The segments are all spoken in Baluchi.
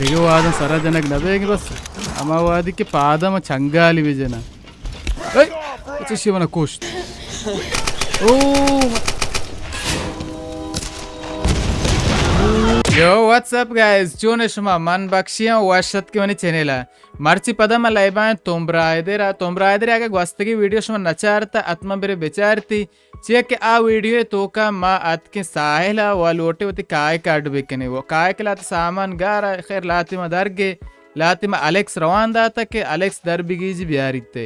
دگہ واداں سرا جنگ نہ بیگ بس۔ ہما وادی کہ پاداں ما چنگالی بجناں۔ اے! اچھا، شی منا کشت۔ او! Yo, what's up guys؟ چون شما؟ من بخشی ہوں، وش اتک منی چینل ءَ۔ مرچی پدا ما لائیو آں توم برائیدر ءَ، توم برائیدر ءَ اگہ گوستگی ویڈیو شما نچارتا، حتما برے بچارتی۔ چیا کہ آ ویڈیو ءِ توکا ما اتکیں ساحل ءَ و لوٹے وتی کائک اڈ بکنیں۔ و کائک لات سامان گار ءَ، خیر لاتے ما درگے، لاتے ما الیکس روان داتا کہ الیکس در بگیجی بیاریت ءَ۔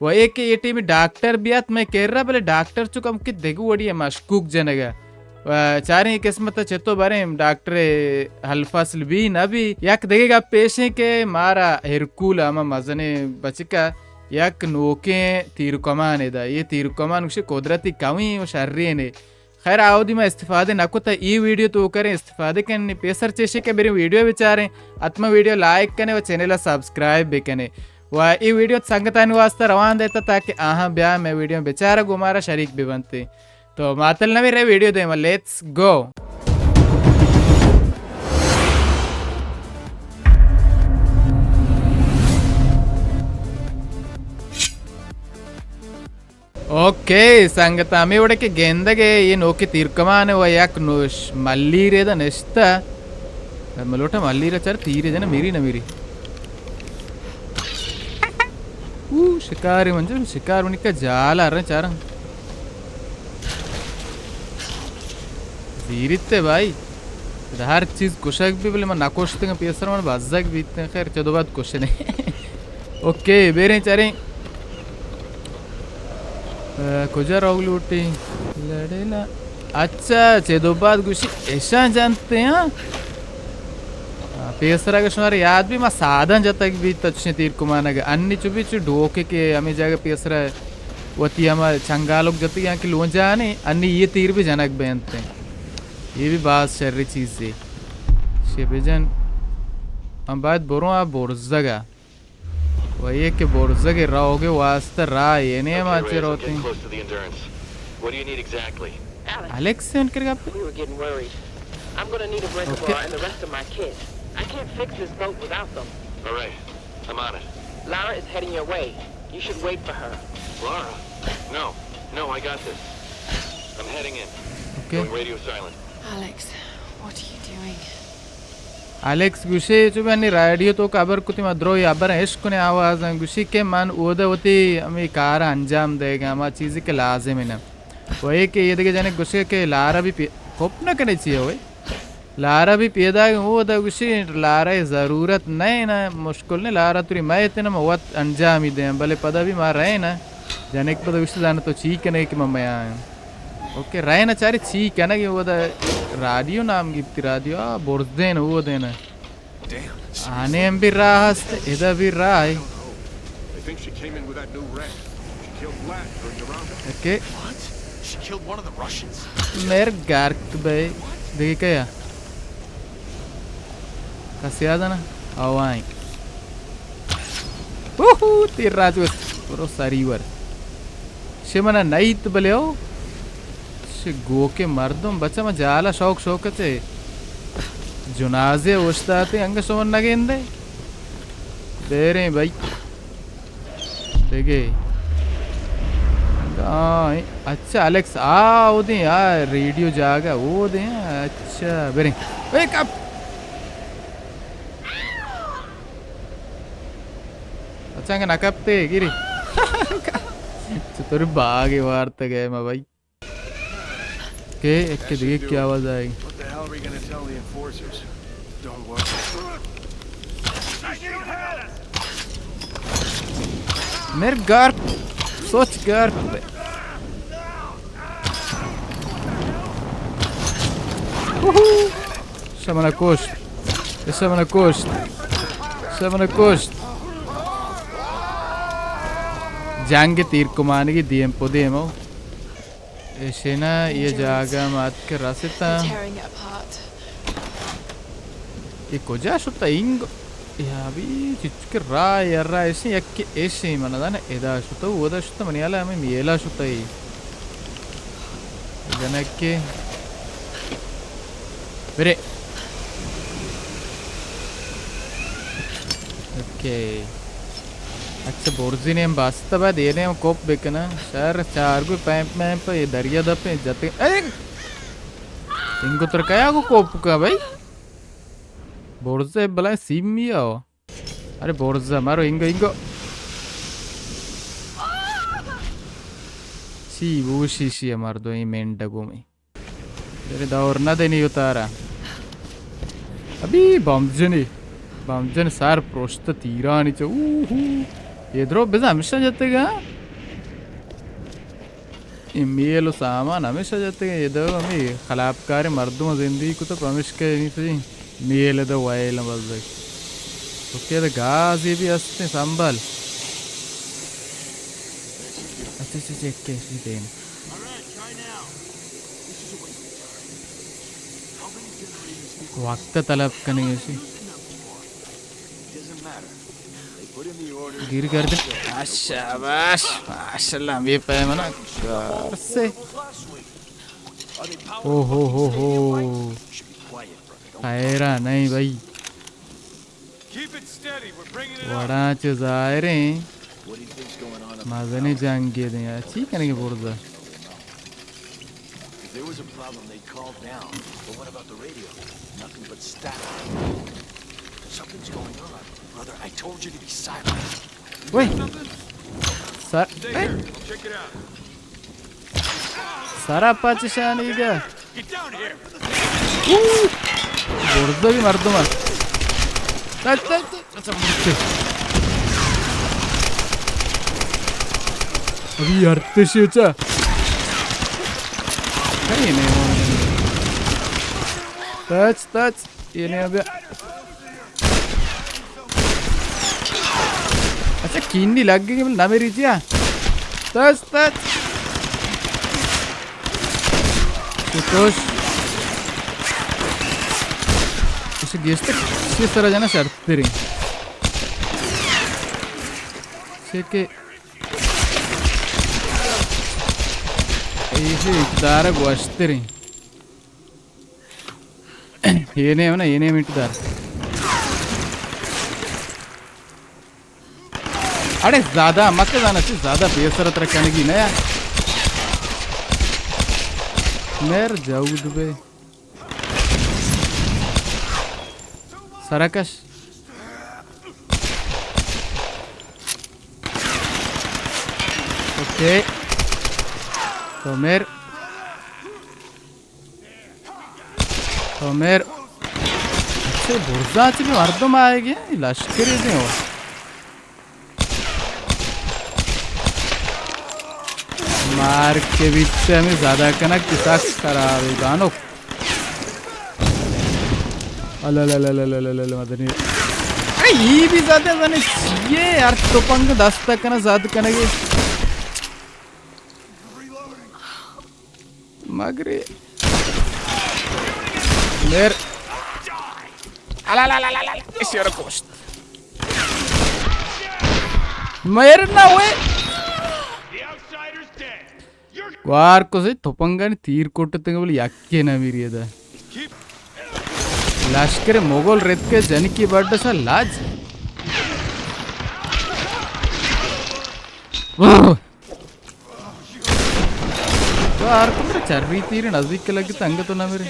و اے کہ اے ٹیم ڈاکٹر بیات مئے کرا، بلے ڈاکٹر چو کم کہ دگہ وڑی ءَ مشکوک جنگ ءَ۔ و چاریں قسمت ءَ چتو بریں ڈاکٹر ءِ حل فصل بی نہ بی۔ یک دگہ گپ ایشیں کہ مارا ہرکول ہما مزنیں بچکا یک نوکیں تیر کمانے دا۔ اے تیر کمان گوشے قدرتی کمیں و شریں نے۔ خیر، آودی ما استفادہ نہ کتا، اے ویڈیو تو کریں استفادہ کن۔ پیسر چیشے کہ بریں ویڈیو بچاریں، حتما ویڈیو لائک کنے و چینل سبسکرائب بکنے و اے ویڈیو سنگتانی واسطہ روان دیتا تاکہ آہاں بیا مئے ویڈیو بچارا گو مارا شریک ببنتے۔ تو ماتل نہ میرے ویڈیو دیما، لیٹس گو۔ اوکے سنگت، ہمے وڑے کہ گندگ ءَ اے نوکیں تیرکمان ءَ و یک نوش ملیر ءَ دا نشتہ۔ ملوٹا ملیر ءَ چر تیر ءَ جنہ میری نہ میری۔ او شکار ءَ منجر، شکار منی کا جال ءَ رہے چاراں۔ زیریت ءَ بھائی۔ ادا ہر چیز کشگ بی، بلے من نکشتگاں، پیسر من بزگ بیتیں۔ خیر، چدو بعد کشنے۔ اوکے، بیریں چریں۔ اے، کجا روگ لوٹی؟ لڑے نا۔ اچھا، چدو بعد گوشی ایشاں جنتے ہاں۔ آ، پیسر اگہ شمارا یاد بی، ما ساداں جتگ بیت، چشیں تیر کمانگ۔ انی چو بی چو ڈوکے کہ ہمیں جگہ پیسر وتی ہما چنگالوک جتگ یاں کہ لونجانے، انی یہ تیر بھی جنگ بینتے۔ یہ بھی باز شر چیزے۔ شے بجن۔ ہم باید برو آ برزگا۔ و یہ کہ برزگ روگ واسطہ راہ یہ نہیں ہم Okay, آچے Reyes, I'm روتے۔ Getting close to the Endurance. What do you need exactly? Alex, Alex سے ان کر گپے۔ We were getting worried. I'm gonna need a reservoir Okay. And the rest of my kit. I can't fix this boat without them. All right, I'm on it. Lara is heading your way. You should wait for her. Lara? No, no, I got this. I'm heading in. Okay. Going radio silent. Alex, what are you doing? Alex گوشی، چو بنی ریڈیو تو خبر کتی، ما دروی خبر اش کنے آوازاں۔ گوشی کہ من اودا وتی ہمیں کار انجام دے گا، ہما چیزی کہ لازم ہے نا۔ وہ یہ کہ یہ دیگه جنے گوشی کہ لارا بھی پی-، کپ نہ کنے چیئے ہوئے۔ لارا بھی پیدا گئے، اودا گوشی لارا ضرورت نہیں نا، مشکل نہیں، لارا توری میں اتنا ما وت انجامی دیں، بلے پدا بھی ما رہے نا۔ جنک پدا گوشی زانا تو چی کنے کہ ما میں آئیں۔ اوکے، رئے نہ چارے چی کنگ ءَ اودا۔ رادیو نام گپتی، رادیو آ برزدین اودین۔ Damn, this آنے ہم بھی راہ است، ادا بھی راہ ہے۔ I think she came in with that new rat. She killed Vlad during the roundup. Okay. What? She killed one of the Russians? میر گارک بھائی، دیکھے کیا؟ کسی آدھا نا؟ آوائیں۔ اوہو، تیر راج وست۔ برو ساری ور۔ شے منا نئیت بلے ہو۔ شے گوکے مردم بچہ ما جالا شوق شوق چے۔ جنازے اوشتاتے انگا شما نگندے۔ بیریں بھائی۔ دگے۔ آ، اچھا، الیکس، آ، او دیں، آ، ریڈیو جاگہ، او دیں، اچھا، بریں۔ Wake up. اچھا، انگا نہ کپتے، گیری۔ چطوری باغی وارتگ ہے، ما بھائی۔ کہ ایک کے دیگه کی آواز آئی؟ What the hell are we gonna tell the enforcers? Don't worry. مر گار، سوچ گار۔ اوہو۔ شمنا کشت۔ شمنا کشت۔ شمنا کشت۔ جنگ تیر کمانگی دیم پہ دیم ہو۔ ایشینا یہ جاگہ ما اتک رستا۔ They're tearing it apart. یہ کجا شتا اینگ؟ یا بھی چچکہ راہ یا راہ ایشی یکی ایشی من دانا ادا شتا، اودا شتا، منی حالا ہمیں میلا شتا ہی۔ جنکے۔ برے۔ اوکے۔ اچھا، برزی نیم باستا بعد یہ نیم کوپ بکنا۔ شر چارگو پیمپ میمپ یہ دریا دپے جتے۔ اے! انگو تر کیا کو کوپ کا بھائی؟ برزے بلائیں سیمی آو۔ ارے برزا مارو انگو، انگو۔ چی بوشی شی مردو این مینڈ گومی۔ تیرے دور نہ دینی اتارا۔ ابھی بمجنی۔ بمجن سار پروشت تیرانی چو۔ اوہو۔ یہ درو بزا ہمیشہ جتے گا۔ اے میل و سامان ہمیشہ جتگ، اے دو ہمے خلابکاریں مردم زندگی کتگ، پمیشکا اے سجیں میل دو ویل بزگ۔ تو کہ گازے بھی ہستیں سنبھل۔ اچھا، اچھا، چیک کے اسی دین۔ وقت طلب کنگے اسی۔ گیر کر دے۔ شاباش، ماشاءاللہ، ہمے پیمانا کار سے۔ او ہو ہو ہو۔ خیرا نہیں بھائی۔ وڑاں چہ ظاہریں مزنیں جنگے دیں۔ چی کنگے برزا؟ If there was a problem, they'd call down. But what about the radio? Nothing but static. Something's going on. Brother, I told you to be silent. اوئے۔ سر، Stay here. I'll check it out. سرا پچ شانیگا۔ Get down here. اوہ۔ برزا بھی مردم ہے۔ تچ، تچ، تچ۔ اچھا، مرتے۔ ابھی ارتشی اچھا۔ کہیں نہیں ہو۔ تچ، تچ۔ یہ نہیں ابھی۔ اچھا، کینی لگ گئی، نہ میری جیا۔ تچ، تچ۔ کتوش۔ اسے گیشتر چی سرا جانا شرط تریں۔ چے کہ ایشی اقدار گوشتریں۔ یہ نے ہونا، یہ نے منٹ دار۔ اڑے زیادہ مکہ زانا چی زیادہ بے سرت رکھنے کی نیا۔ میر جاؤد بے۔ سرکش۔ اوکے۔ تو میر۔ تو میر۔ اچھے برزا چی بھی مردم آئے گئے، لشکری دیں ہو۔ مار کے بیچ سے ہمیں زیادہ کنک کہ سخت خراب ہے، بانک۔ اللہ، اللہ، اللہ، مدنی۔ ارے، یہ بھی زیادہ زنے چیئے یار، تو پنگ دست کنا زیادہ کنگے۔ مگرے۔ میر۔ الا، الا، الا، الا، الا۔ اسی را کوشت۔ میر نہ ہوئے۔ گوار کو سے تپنگانی تیر کوٹتے بولے یکے نہ میری ادا۔ لشکر مغول رتکے جنکی بڈ سا لاج۔ واہ۔ تو ہر کمرے چری تیر نزدیک کے لگے تنگ تو نہ میرے۔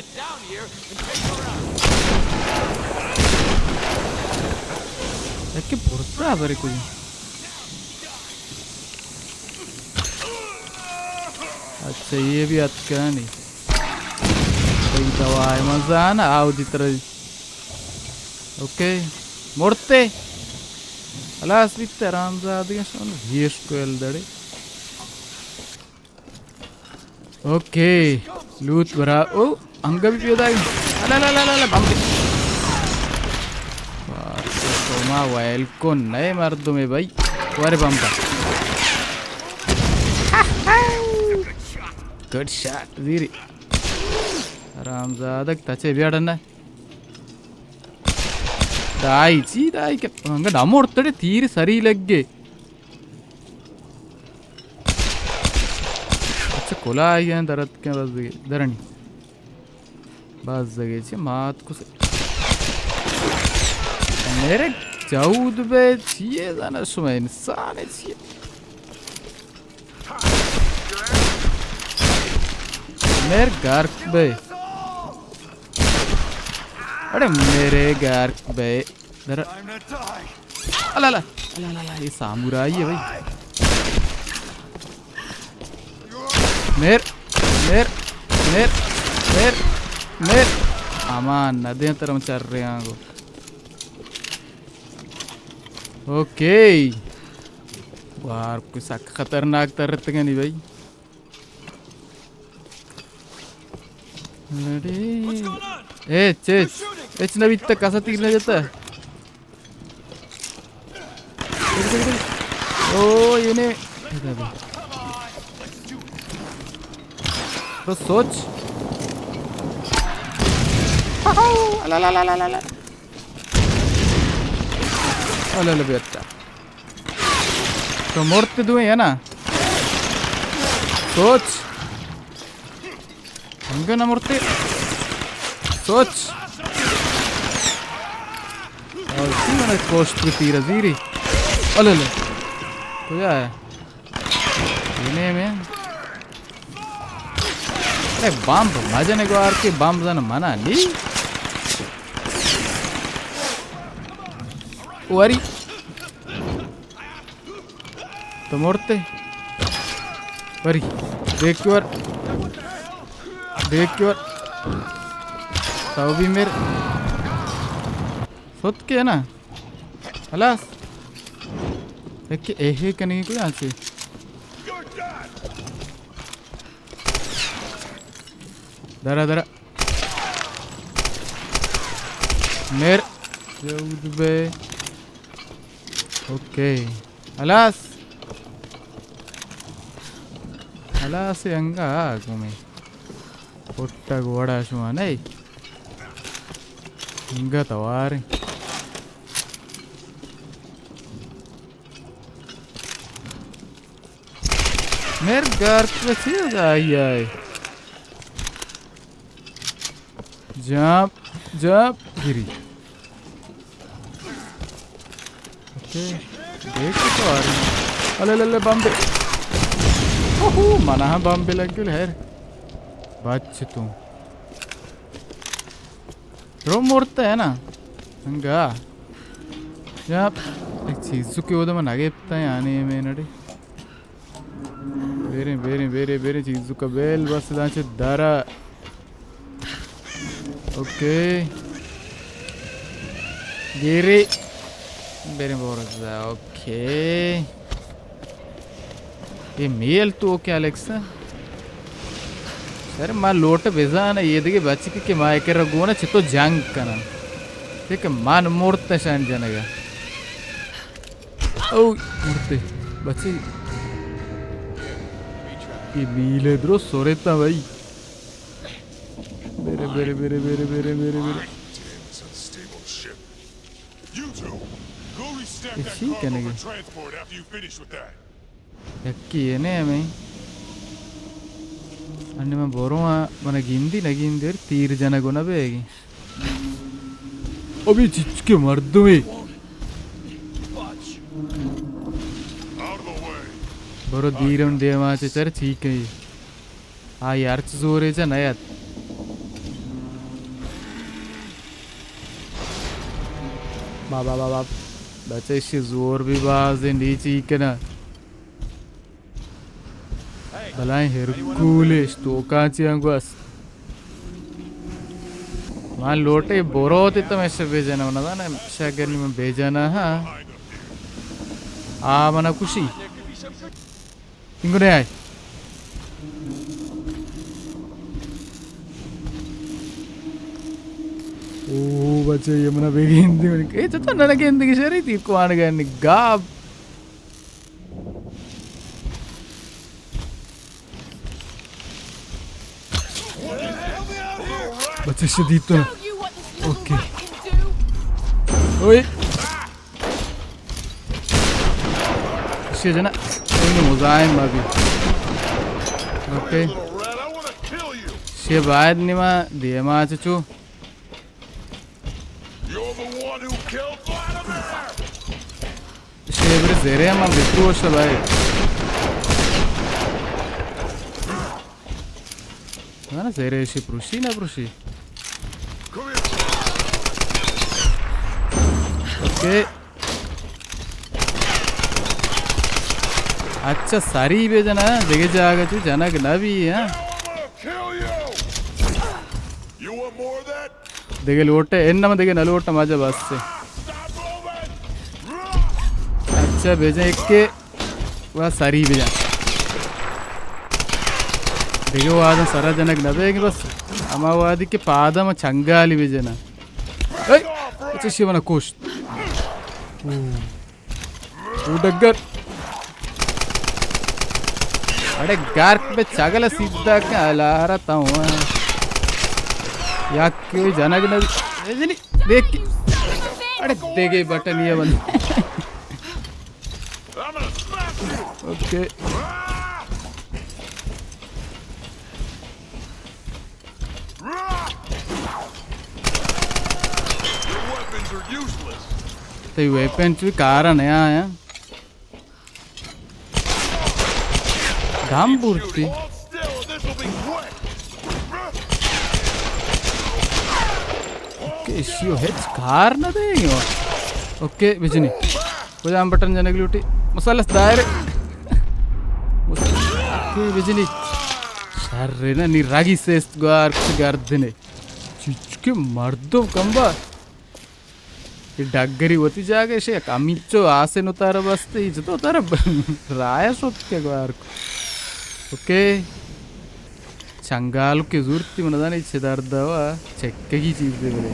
ایک پرسا برے کوئی۔ اچھا، یہ بھی اتکانی۔ کوئی دوا ہے مزان، آؤ دی طرح۔ اوکے۔ مرتے۔ خلاص بیتے، حرام زادگی شون۔ ہیش کوئل دڑے۔ اوکے، لوت برا، او، انگا بھی پیدا ہے۔ الا، الا، الا، الا، بمب۔ بس، تو ما ویل کو نئے مردم ہے بھائی۔ ورے بمب۔ گڈ شاٹ، زیری۔ حرام زادگ تچے بیاڑنا۔ دائی چی دائی کہ انگا نہ مرتڑے تیر سری لگے۔ اچھا، کلا آئی ہیں، درد کے بس دگے، درنی۔ بس دگے، چی مات کو سے۔ میرے چود بے، چیے زانا شما انسان چیے؟ میر گارک بے۔ اڑے میرے گارک بے۔ در۔ الا الا، الا الا الا، یہ سامورائی ہے بھائی۔ میر، میر، میر، میر، میر۔ امان نہ دیں ترم چر رہے ہیں گو۔ اوکے۔ وار کوئی سک خطرناک ترتگنی بھائی۔ اڑے۔ اچ، اچ۔ اچ نہ بیتا، کسا تیر نہ جتا۔ او، یہ نے۔ تو سوچ۔ الا، الا، الا، الا، الا۔ الا، الا، بیتا۔ تو مرت دوئے ہے نا؟ سوچ۔ انگہ نہ مرتے۔ سوچ۔ اور سی من کوشت کو تیر زیری۔ الے لے۔ کجا ہے؟ یہ نہیں میں۔ اے بمب مجن گوار کے بمب زن منا لی۔ وری۔ تو مرتے۔ وری۔ دیکھ کے ور۔ دیکھ کے ور۔ تو بھی میر۔ ست کے نا۔ خلاص۔ ایک ایہے کنی کو یہاں سے۔ درا، درا۔ میر۔ چود بے۔ اوکے۔ ہلاس۔ ہلاس انگا گومے۔ پٹگ وڑا شما نہیں۔ انگا تواریں۔ میر گار کو چیز آئی آئے۔ جمپ، جمپ، گری۔ اوکے، دیکھ تو آ رہی۔ الے، الے، الے، بمبے۔ اوہو، منا ہم بمبے لگ گئے، خیر۔ بچ تو۔ درو مرتا ہے نا؟ انگا۔ یا، ایک چیز تو کیوں دے من آگے پتا ہے، آنے میں نڑے۔ بیریں، بیریں، بیریں، بیریں، چیزوکا بیل بس داں چہ درا۔ اوکے۔ گیرے۔ بیریں بورزا، اوکے۔ یہ میل تو کیا الیکس؟ سر، ما لوٹ بزان، یہ دیگه بچکی کہ ما ایک رگونا چہ تو جنگ کنن۔ کہ من مرت شان جنگا۔ او، مرتے۔ بچے۔ یہ میلے درو سوریتا بھائی۔ میرے، میرے، میرے، میرے، میرے، میرے، میرے۔ You two, go restack that cargo for transport after you finish with that. یکی اے نے ہمیں۔ انی من برو آں، من گندی نہ گندی، تیر جنگ نہ بیگی۔ ابھی چچکے مردمے۔ برو دیرم دیما چہ چر چیکے۔ آئی ہرچ زورے چہ نیت۔ بابا، بابا۔ بچہ اشی زور بھی باز انت، ای چی کنا۔ بلائیں ہرکولش توکاں چیاں گوست۔ من لوٹے بروت تم ایش بے جنا، نہ زانا شگنی من بے جنا ہاں۔ آ منا کشی۔ انگو نے آئے۔ او بچے، یہ منا بے گندی، اے تو نہ گندی شری تیر کو آن گئے گاب۔ بچے شدید تو۔ اوکے۔ اوئے۔ شی جنا۔ اینو مزاحم مبی۔ اوکے۔ شی باید نیما دیما چچو۔ You're the one who killed Vladimir! زیرے من بپروش بھائی. نہ، نہ، زیرے ایشی پروشی نہ پروشی. اوکے. اچھا، سری بجنا، دگہ جاگہ چو جنگ نہ بی، ہاں. دگہ لوٹے، انما دگہ نہ لوٹے، مجا بس. اچھا، بجن ایک کے، و سری بجن. دگہ وادن سرا جنگ نہ بیگ بس. اما وادی کہ پادم چنگالی بجنا. اے، اچھا، شی منا کشت. او. او ڈگر. اڑے گارک بے چاگل سیدھا کا لارا تا ہوا. یا کوئی جنگ نہ. اے جنی، دیکھ. اڑے دیکھے بٹن یہ بند. اوکے. تئی ویپن چوی کارا نیا آیا. دم بورتی. اوکے، ایشی ہچ کار نہ دے. اوکے، بجنی. کجام بٹن جنگ لوٹی؟ مثلث دائرے. مثلث. اوکے، بجنی. شر نا، نی رگی سیست گوار کچھ گردنے. چچکے مردم کمبا. یہ ڈگری وتی جاگہ شے، یک امیچو آسے نو تارا بستے، یہ جتو تارا رایا شد کے گوار کو. اوکے. چنگالکے زورتی، من نزانی چہ درد وا چکگی چیزے بلے.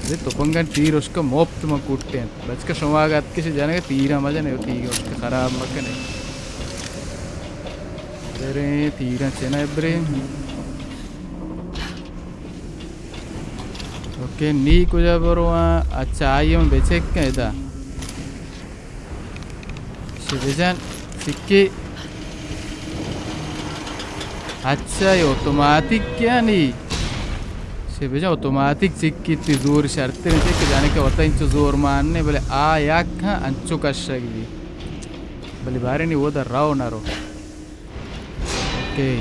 اے تپنگان تیر اشکا مفت ما کوٹیں. بچکا شما اگہ اتکش جنگ تیرا مجنے، تیر اشکا خراب مکنے. بریں تیرا چنا بریں. اوکے، نی کجا برواں؟ اچھا، آئی ہم بچکیں ادا. شبجن سکی. اچھا، یہ اتوماتیک کیا نی؟ شبجن اتوماتیک چکی تی زور شرطر چک جانے کہ وطن چو زور ماننے، بلے آ یک ہاں انچو کشگ بی. بلے بارے نی وہ در رو نہ رو. Okay.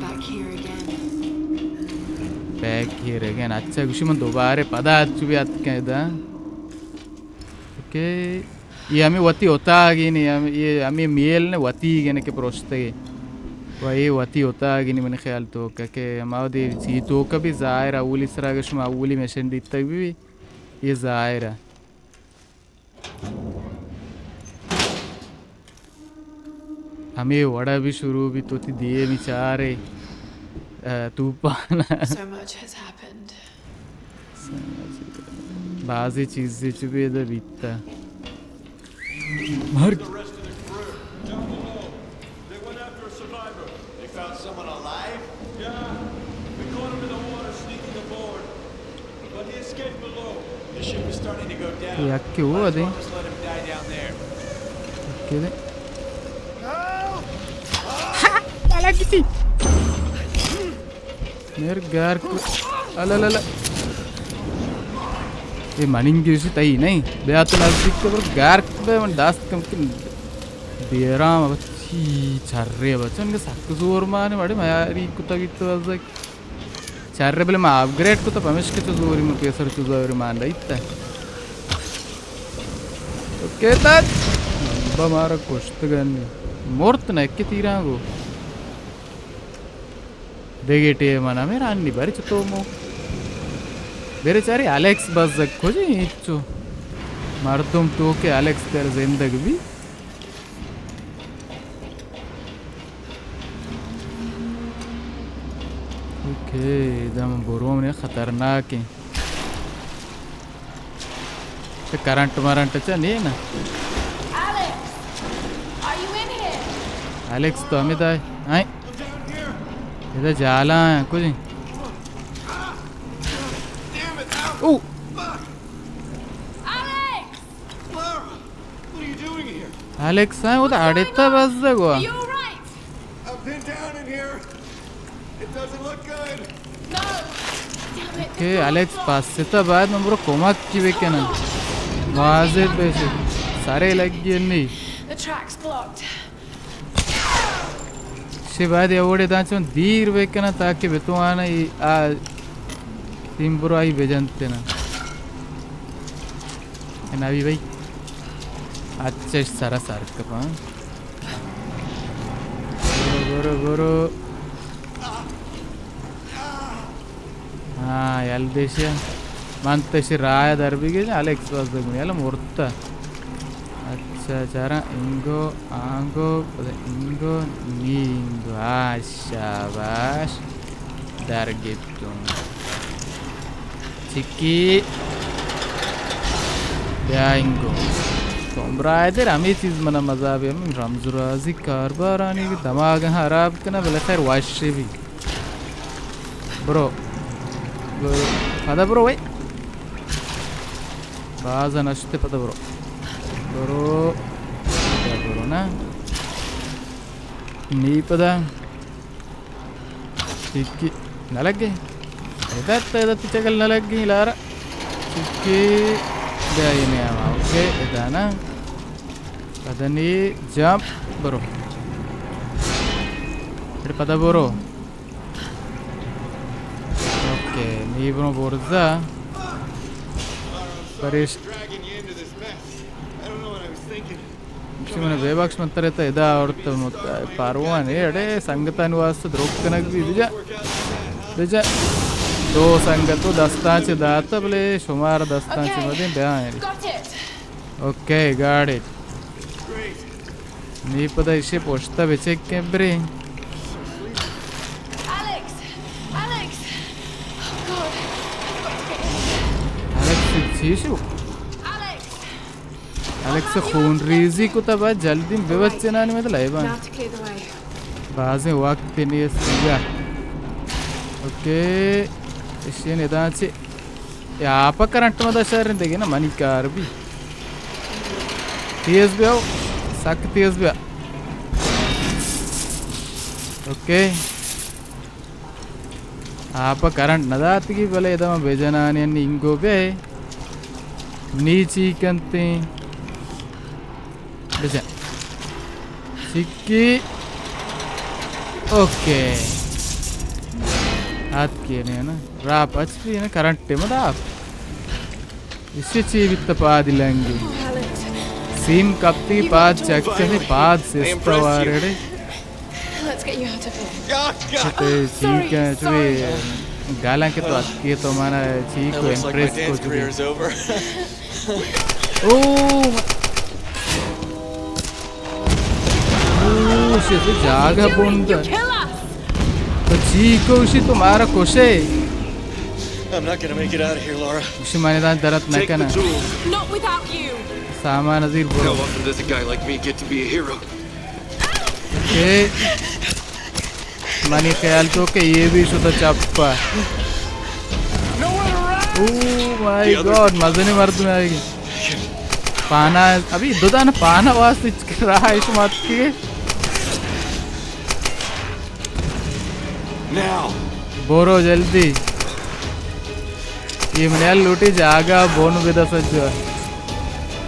Back here again. Back here again. اچھا، گوشی من دوبارہ پدا اچو بی اتکیں ادا. اوکے. یہ ہمیں وتی اتاگی نی، ہم-، یہ ہمیں میل نے وتی گنے کہ پروشتگی. و یہ وتی اتاگی نی من خیال تو کہ، کہ ہما دے چی تو کبھی ظاہر اولی سرا گشم اولی مشن دیتگ بی، یہ ظاہر ہے. ہمے وڑا بھی شروع بھی تو تی دیے می چارے، ا، طوفان. So much has happened. بازی چیزی چو بھی ادا بیتا. مرگ. They went after a survivor. They found someone alive? Yeah. We caught him in the water sneaking aboard. But he escaped below. The ship is starting to go down. یکے وہ دے. Might as well just let him die down there. یکے دے. ہا، لالا کسی. میر گار کو. الا لا لا. یہ مننگ گیشی تئی نہیں. بیا تو نزدیک تو بر گار کو بے من دست کم کن. بیرام بچی چرے بچن کہ سک زور مانے وڑے میاری کتا بیت تو ازک. چرے بلے ما اپگریڈ کتا پمشکہ چو زوری من پیسر چو زوری مان رہیت. اوکے تک. با مارا کشت گنی. مرت نہ کہ تیراں گو. دگہ ٹیم ءَ نہ میرانی برے چتو مو. برے چارے الیکس بزگ کجے انچو. مردم تو کہ الیکس تر زندگ بی. اوکے، دم بروم نے خطرناک ہیں. چہ کرنٹ مرنٹ چہ نینا؟ Alex, are you in here? Alex تو ہمے دائے. ہائیں. ادا جالا ہیں کچھ. او. Alex! الیکس ہیں، وہ تو اڑتا بس دے Goa. Are you all right? I've been down in here. It doesn't look good. کہ الیکس پاستا بعد من برو کمک کی بکنم. واضح پیسے. سرے لگی نی۔ The track's blocked. شی باید اے وڑے داں چون دیر بکناں تاکہ بتوانا ای آ تیم برو آئی بجنتے نا۔ اے ناوی بھائی۔ اچھا، سرا سر کپاں۔ برو، برو، برو۔ ہاں، یل دیشی۔ من تشی راہ در بگیج، الیکس باز دگمنی، یل مرتا۔ اچھا، چارا انگو، آنگو، پدا انگو، نی انگو۔ آ، شاباش۔ در گپتون۔ چکی۔ بیا انگو۔ تو برائے در ہمیں چیز منا مزہ بی، ہمیں رمز و رازی کاربارانی دماغ خراب کنا، بلے خیر واشی بی۔ برو۔ برو۔ پدا برو وئی۔ باز نشتے پدا برو۔ برو۔ پدا برو نا۔ نی پدا۔ ٹھیک نہ لگے۔ ادھر تو ادھر تو چگل نہ لگی لارا۔ ٹھیک۔ بیا یہ نہیں آوا۔ اوکے، ادا نا۔ پدا نی جمپ برو۔ پھر پدا برو۔ اوکے، نی برو برزا۔ پریش۔ شما بے بخش من ترے تا ادا آورت مت-، پاروان اے اڑے سنگتانی واسطہ دروگ کنگ بی بجا۔ بجا۔ دو سنگت و دستان چہ داتا بلے شمار دستان چہ مدین بیا اے۔ اوکے، گاڑی۔ نی پدا ایشی پشتا بچکیں بریں۔ Alex! Alex! Oh God! Alex چی شو؟ Alex! الیکس خون ریزی کتا با جلدی ببچے نانی مدل ہے با۔ Now to clear the way. بازیں وقت نیست دیگا۔ اوکے۔ ایشی ندان چی۔ اے آپ ءَ کرنٹ مہ دات شر اِنت دگہ نا منی کار بی۔ تیز بیا، سک تیز بیا۔ اوکے۔ آپ ءَ کرنٹ نہ داتگی بلے ادا من بجنانی انگو بے۔ نی چی کنتیں۔ بجن۔ سکی۔ اوکے۔ آتکی نے نا۔ را پچ بی نا کرنٹ مہ دات۔ ایشی چی بیت پادی لنگی۔ سیم کپتی پاد چک کنی پاد سستا وارڑے۔ Let's get you out of here. چتے چی کن چوی گالاں کہ تو اتکی تو مانا چی کو امپریس کو چوی۔ او۔ او، شی تو جاگہ بند۔ تو چی کو شی تو مارا کشے۔ I'm not gonna make it out of here, Lara. شی مانے دان درت نہ کنا۔ Not without you. سامان ازیر برو۔ How often does a guy like me get to be a hero? اے منی خیال تو کہ یہ بھی شتا چپا۔ او مائی گاڈ، مزنی مردم آئے گی۔ پانا، ابھی دو دان پانا واسطے راہ شما اتکی۔ Now. برو جلدی۔ یہ منیال لوٹی جاگہ بون بدا سجو۔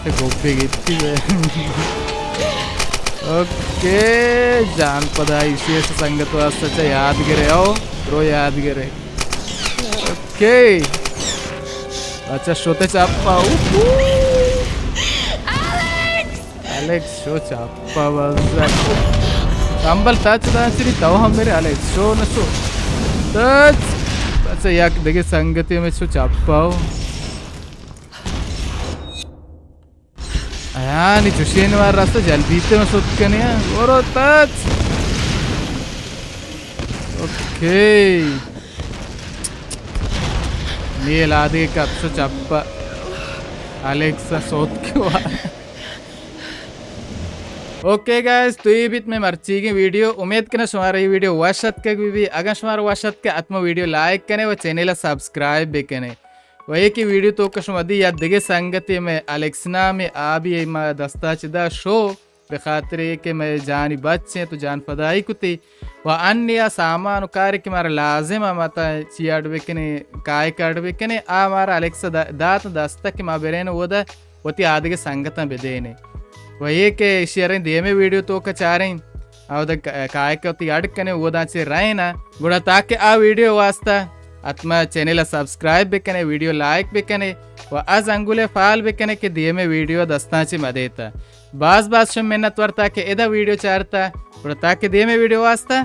تے گوپی گیتی بے۔ اوکے، جان پدا ایشی ایسا سنگت واسطہ چا یاد گرے، او، برو یاد گرے۔ اوکے۔ اچھا، شوتے چاپا، اوہو۔ الیکس! الیکس، شو چاپا بزگ۔ کمبل تچ دانچری تو ہم میرے الیکس، شو نہ شو۔ تچ۔ اچھا، یک دگہ سنگتی میں شو چاپا ہو۔ آیا نی چوشین وار راستہ جلدی تے میں شوت کنے ہیں۔ برو تچ۔ اوکے۔ نیل آدگہ کپسو چپا۔ الیکسا سوت کے وار۔ اوکے گائز، تو یہ بیت میں مرچیگیں ویڈیو۔ امید کنا شمارا یہ ویڈیو وش اتکگ بی بی۔ اگر شمارا وش اتکے، حتما ویڈیو لائک کنے و چینل سبسکرائب بکنے۔ و ایکی ویڈیو توکا شما دی یا دگہ سنگتے میں الیکس نامے آ بی ما دستا چدا شو، بخاطر اے کہ میں جانی بچیں تو جان فدائی کتی۔ و انیا سامان و کارے کہ مارا لازم آ، ما تا چی اڈ بکنے، کائے اڈ بکنے، آ مارا الیکس دا-، دات دستا کہ ما برین اودا وتی آدگہ سنگتاں بدینے۔ و اے کہ شیئریں دیمے ویڈیو توکا چاریں، اودا کائک وتی اڈ کنے، اودا چہ رئینا۔ گڑا تاکہ آ ویڈیو واسطہ حتما چینل سبسکرائب بکنے، ویڈیو لائک بکنے و آ زنگولے فعال بکنے کہ دیمے ویڈیو دستاں چہ مدیتا۔ باز باز شم منت ورتا کہ ادا ویڈیو چارتا۔ گڑا تاکہ دیمے ویڈیو واسطہ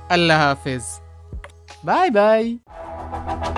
اللہ حافظ، بائے بائے۔